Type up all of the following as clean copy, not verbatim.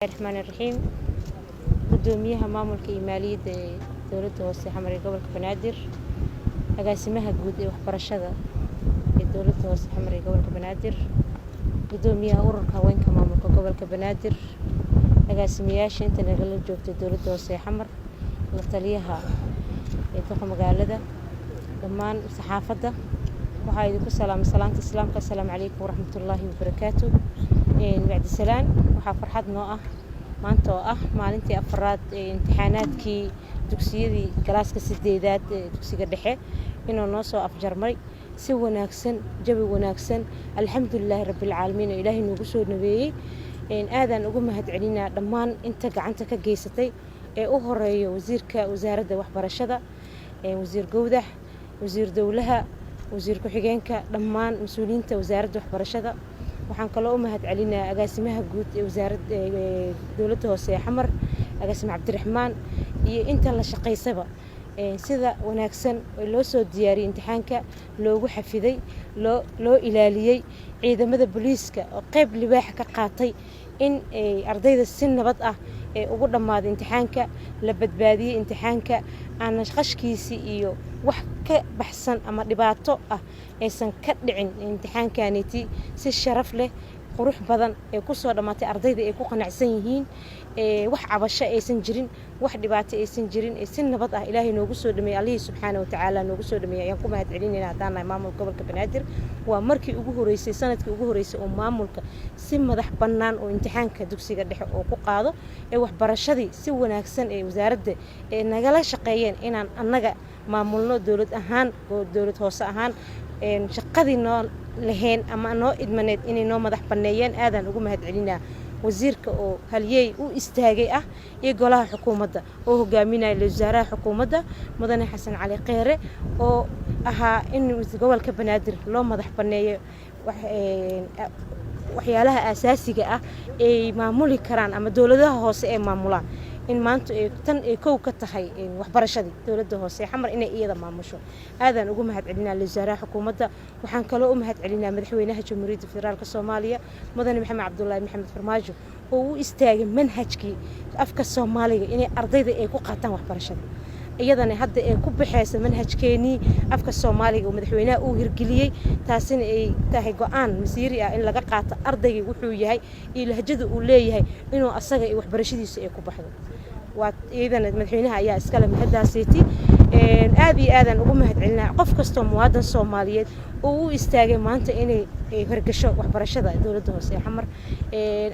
Raxmaan Raxiim. Gudoomiyaha maamulka iyo maaliyadda ee Dowladda Hoose Xamar ee gobolka Banaadir, agaasimaha guud ee waxbarashada ee Dowladda Hoose Xamar ee gobolka Banaadir, gudoomiyaha ururka haweenka maamulka gobolka Banaadir, agaasimayaasha inta nagala joogtay Dowladda Hoose ee Xamar, la taliyaha ee duqa magaalada, dhammaan saxaafadda, waxaa idinku salaamay salaanta Islaamka: asalaamu calaykum waraxmatullaahi wabarakaatu. Bacdisalaan, waxaa farxad noo ah maanta oo ah maalintii afaraad ee imtixaanaadkii dugsiyadii galaaska sideedaad ee dugsiga dhexe inuu noo soo afjarmay si wanaagsan, jawi wanaagsan. Alxamdulilaahi rabbilcaalamiin oo Ilaahay noogu soo nabeeyey. Aadaan ugu mahad celinaa dhammaan inta gacanta ka geysatay ee u horeeyo wasiirka wasaaradda waxbarashada, Wasiir Gowdax, wasiir dowlaha, wasiir ku-xigeenka, dhammaan mas-uuliyiinta wasaaradda waxbarashada. Waxaan kaloo u mahad celinaa agaasimaha guud ee wasaaradda Dowladda Hoose ee Xamar, agaasime Cabdiraxmaan, iyo inta la shaqaysaba, sida wanaagsan oo loo soo diyaariyey imtixaanka, loogu xafiday, loo ilaaliyey, ciidamada booliiska oo qayb libaaxa ka qaatay in ardayda si nabad ah ee ugu dhammaaday imtixaanka, la badbaadiyey imtixaanka, aanan qashkiisii iyo wax ka baxsan ama dhibaato ah aysan ka dhicin. Imtixaankaniti si sharaf leh, qurux badan ee kusoo dhammaatay, ardayda ay ku qanacsan yihiin, wax cabasho aysan jirin, wax dhibaato aysan jirin, ee si nabad ah Ilaahay noogu soo dhameeyey, Allihii subxaana watacaala noogu soo dhameeyey, ayaan ku mahad celinayna haddaan nahay maamulka gobolka Banaadir. Waa markii ugu horeysay, sanadkii ugu horeysay oo maamulka si madax bannaan oo imtixaanka dugsiga dhexe oo ku qaado ee waxbarashadii si wanaagsan ee wasaaradda ee nagala shaqeeyeen inaan annaga maamulno dowlad ahaan oo dowlad hoose ahaan shaqadii noo lahayn ama noo idmaneed inay noo madax banneeyeen. Aadaan ugu mahad celinaa wasiirka oo halyeey u istaagay ah iyo golaha xukuumadda oo hogaaminaya wasaaraha xukuumadda, Mudane Xasan Cali Kheyre, oo ahaa in gobolka Banaadir loo madax banneeyo waxyaalaha aasaasiga ah ay maamuli karaan ama dowladaha hoose ay maamulaan, in maanta tan ay kow ka tahay waxbarashadii Dowladda Hoose Xamar inay iyada maamusho. Aadaan ugu mahad celinaa wasaaraha xukuumadda. Waxaan kaloo u mahad celinaa madaxweynaha Jamhuuriyadda Federaalka Soomaaliya, Mudane Maxamed Cabdulaahi Maxamed Farmaajo, oo u istaagay manhajkii afka Soomaaliga inay ardayda ay ku qaataan waxbarashada, iyadana hadda ay ku baxaysa manhajkeenii afka Soomaaliga oo madaxweynaha uu hirgeliyey, taasina ay tahay go-aan masiiri ah in laga qaato ardayga wuxuu yahay iyo lahjada uu leeyahay, inuu asaga iyo waxbarashadiisa ay ku baxdo. Waa iyadana madaxweynaha ayaa iskale mahaddaasiiti. Aad iyo aadaan ugu mahad celinaa qof kastoo muwaadan Soomaaliyeed oo u istaagay maanta inay hirgasho waxbarashada Dowladda Hoose ee Xamar.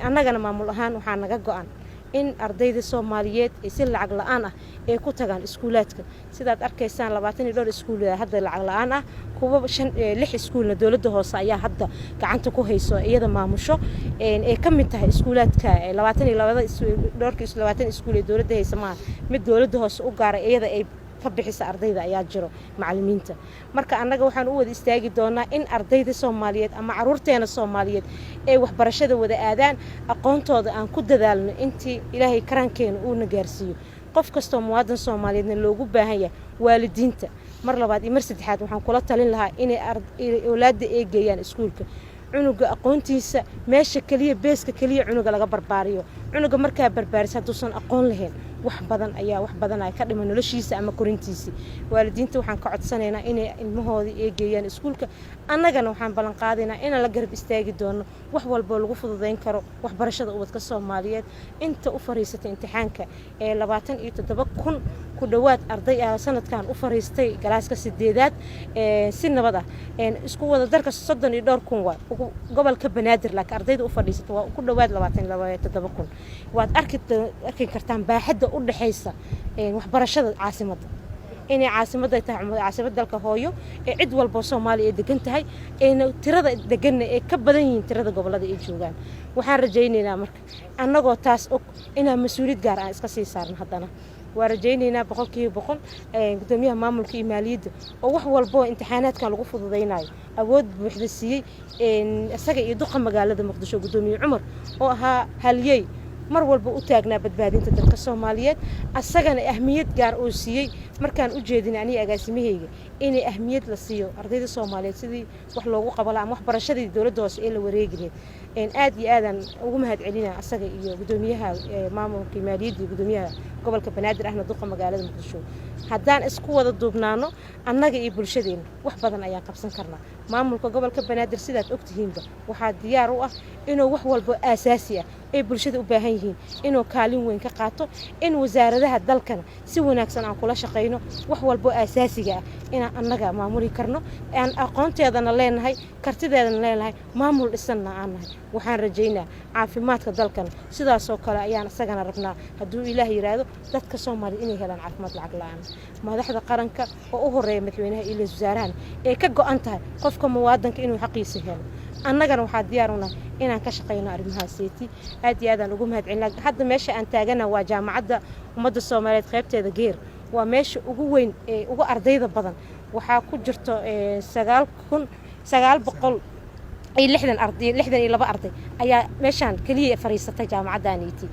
Annagana maamul ahaan waxaa naga go-an in ardayda Soomaaliyeed ay si lacag la-aan ah ay ku tagaan iskuulaadka. Sidaad arkaysaan, 22 iskuul hadda lacag la-aan ah, kuwa shan lix iskuulna dowladda hoose ayaa hadda gacanta ku hayso, iyada maamusho, ay ka mid tahay iskuulaadka 22-da dhowrka 20 iskuul ee dowladda haysa. Maaha mid dowladda hoose u gaara, iyada ay ka bixisa ardayda ayaa jiro, macallimiinta. Marka annaga waxaan u wada istaagi doonaa in ardayda Soomaaliyeed ama caruurteena Soomaaliyeed ay waxbarashada wada aadaan, aqoontooda aan ku dadaalno intii Ilaahay karaankeena uuna gaarsiiyo. Qof kastoo muwaadan Soomaaliyeedna loogu baahan yahay. Waalidiinta mar labaad iyo mar saddexaad waxaan kula talin lahaa inay awlaadda ay geeyaan iskuulka. Cunuga aqoontiisa meesha keliya, beeska keliya cunuga laga barbaariyo. Cunuga markaa barbaarisa, hadduusan aqoon lahayn, wax badan ayaa wax badan ay ka dhiman noloshiisa ama korintiisii. Waalidiinta waxaan ka codsanaynaa inay ilmahoodii ay geeyaan iskuulka. Annagana waxaan ballan qaadaynaa inaan la garab istaagi doono wax walboo lagu fududayn karo waxbarashada ubadka Soomaaliyeed. Inta u fariisatay imtixaanka ee 27,000 ku dhowaad arday ah sanadkan u fariistay galaaska sideedaad si nabad ah, isku wada darka soddon iyo dhowr kun waa gobolka Banaadir, laakiin ardayda u fadhiisata waa ku dhowaad 27,000. Waad arki kartaan baaxadda u dhexaysa waxbarashada caasimadda, inay caasimadda tahay caasimad dalka hooyo ee cid walboo Soomaaliya ay degan tahay, ayna tirada deganna ay ka badan yihiin tirada gobollada ay joogaan. Waxaan rajaynaynaa marka, annagoo taas og, inaan mas-uuliyad gaar aan iska sii saarno. Haddana waa rajaynaynaa 100%. Gudoomiyaha maamulka iyo maaliyadda oo wax walboo imtixaanaadkan lagu fududaynayo awood buuxda siiyey isaga iyo duqa magaalada Muqdisho, Gudoomiye Cumar, oo ahaa halyey mar walba u taagnaa badbaadinta dalka Soomaaliyeed, asagana ahmiyad gaar oo siiyey markaan u jeedin aniga agaasimahayga inay ahmiyad la siiyo ardayda Soomaaliyeed sidii wax loogu qabo la ama waxbarashadii dowladda hoose ee la wareegi lahayd. Aad iyo aadaan ugu mahad celinaa asaga iyo gudoomiyaha maamulka maaliyadda iyo gudoomiyaha gobolka Banaadir, ahna duqa magaalada Muqdisho. Haddaan isku wada duubnaano annaga iyo bulshadeena, wax badan ayaan qabsan karnaa. Maamulka gobolka Banaadir, sidaad ogtihiinba, waxaa diyaar u ah inuu wax walbo aasaasi ah ay bulshada u baahan yihiin inuu kaalin weyn ka qaato, in wasaaradaha dalkana si wanaagsan aan kula shaqayno, wax walbo aasaasiga ah inaan annaga maamuli karno, aan aqoonteedana leenahay, kartideedana leenahay, maamul dhisanna aan nahay. Waxaan rajaynaa caafimaadka dalkana sidaasoo kale ayaan isagana rabnaa, hadduu Ilaah yidhaahdo, dadka Soomaaliya inay helaan caafimaad lacag la-aan. Madaxda qaranka oo u horeeya madaxweynaha iyo ra-iisul wasaarahan ee ka go-an tahay qofka muwaadanka inuu xaqiisa helo, annagana waxaa diyaar u nahay inaan ka shaqayno arrimahaas. Aad iyo aadaan ugu mahad celinaa. Hadda meesha aan taagana waa Jaamacadda Ummadda Soomaaliyeed qaybteeda Geer. Waa meesha ugu weyn ee ugu ardayda badan. Waxaa ku jirto 9960 arday, 62 arday ayaa meeshaan keliya fariisatay jaamacaddaaniiti.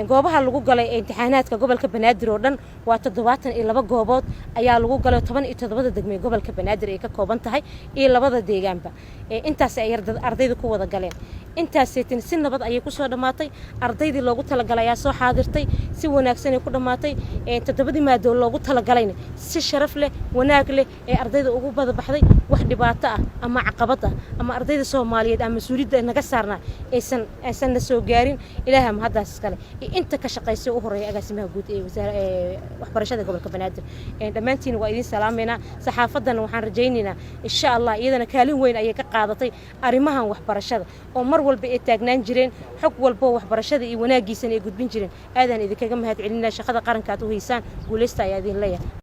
Goobaha lagu galay ee imtixaanaadka gobolka Banaadir oo dhan waa 72 goobood ayaa lagu galay, 17-da degmee gobolka Banaadir ay ka kooban tahay iyo labada deegaanba. Intaas ay ardayda ku wada galeen. Intaaseytin si nabad ayay kusoo dhammaatay. Ardaydii loogu talagalay ayaa soo xaadirtay, si wanaagsan ay ku dhammaatay. Toddobadii maadoo loogu talagalayna si sharaf leh, wanaag leh ee ardayda ugu bada baxday. Wax dhibaato ah ama caqabad ah ama ardayda Soomaaliyeed ama mas-uuliyadda naga saarnaa aysan na soo gaarin. Ilaaha mahaddaas iskale iyo inta ka shaqaysay, u horeeya agaasimaha guud ee wasaare waxbarashada gobolka Banaadir. Dhammaantiin waa idiin salaamaynaa. Saxaafaddana waxaan rajaynaynaa, insha Allah, iyadana kaalin weyn ayay ka qaadatay arrimahan waxbarashada oo mar walba ay taagnaan jireen, xog walbo waxbarashada iyo wanaagiisana ay gudbin jireen. Aadaan idinkaga mahad celinaa shaqada qaranka aad u haysaan. Guulaysta ayaa idin leeyahay.